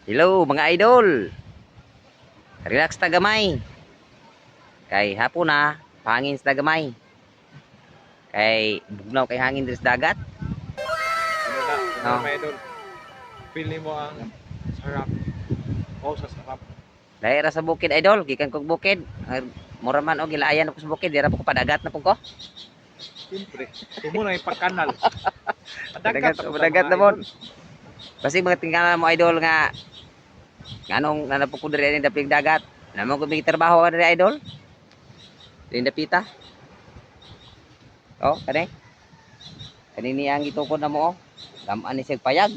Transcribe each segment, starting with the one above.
Hello, mga idol. Relax ta gamay. Kay hapon na, pangin sa gamay. Kay bugnaw kay hangin diri sa dagat. Ano na, ano Oh. na, mga idol. Feel mo ang sarap. Oh, sa sarap. Dahil ra sa bukid, idol, gikan kog bukid. Ay, mura man og gilaayan ako sa bukid, dira po ko padagat na po ko. Siyempre. Tumo na yung pagkanal. Padagat, ako sa padagat mga na mon. idol. Basi mga tingala mo, idol, nga nganong nanapo ko diri ani dapig dagat. Namo ko may trabaho diri, idol. Diri dapita. Oh, kani. Kani niya ang gitukod na mo oh. Gamaan ni siya payag.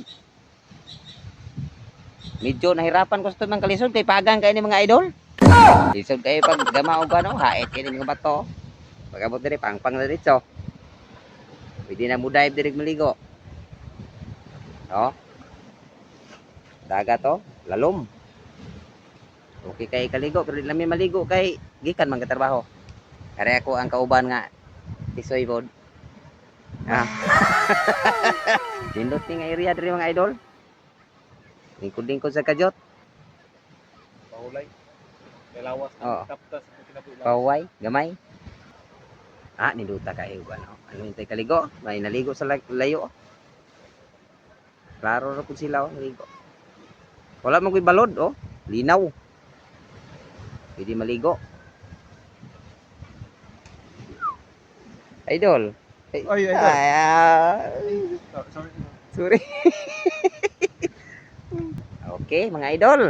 Medyo nahirapan ko sa tumang kalisod kay pagang kay ni mga idol. Lisod kay pag gama og ano, hait kay ni mga bato. Pag abot diri pangpang na diretso. Pwede na mo dive diri maligo. Oh. Dagat oh, lalom. Okay kay kaligo pero di lang mi maligo kay gikan man katrabaho. Kare ako ang kauban nga tisoy pod. Ah. Nindot ni nga area diri, mga idol. Lingkod-lingkod sa kadyot. Pahulay. Kay lawas. Oo. Taptas. Ang kinabuhi lawas. Paway, gamay. Ah, ninduta kayo ano. Ano yung tay kaligo? May naligo sa layo. Klaro ra pud sila oh, naligo. Wala man ko'y balod oh. Linaw. Pwede maligo. Idol. Ay, idol. Ay, ah, Oh, sorry. sorry. Okay, mga idol.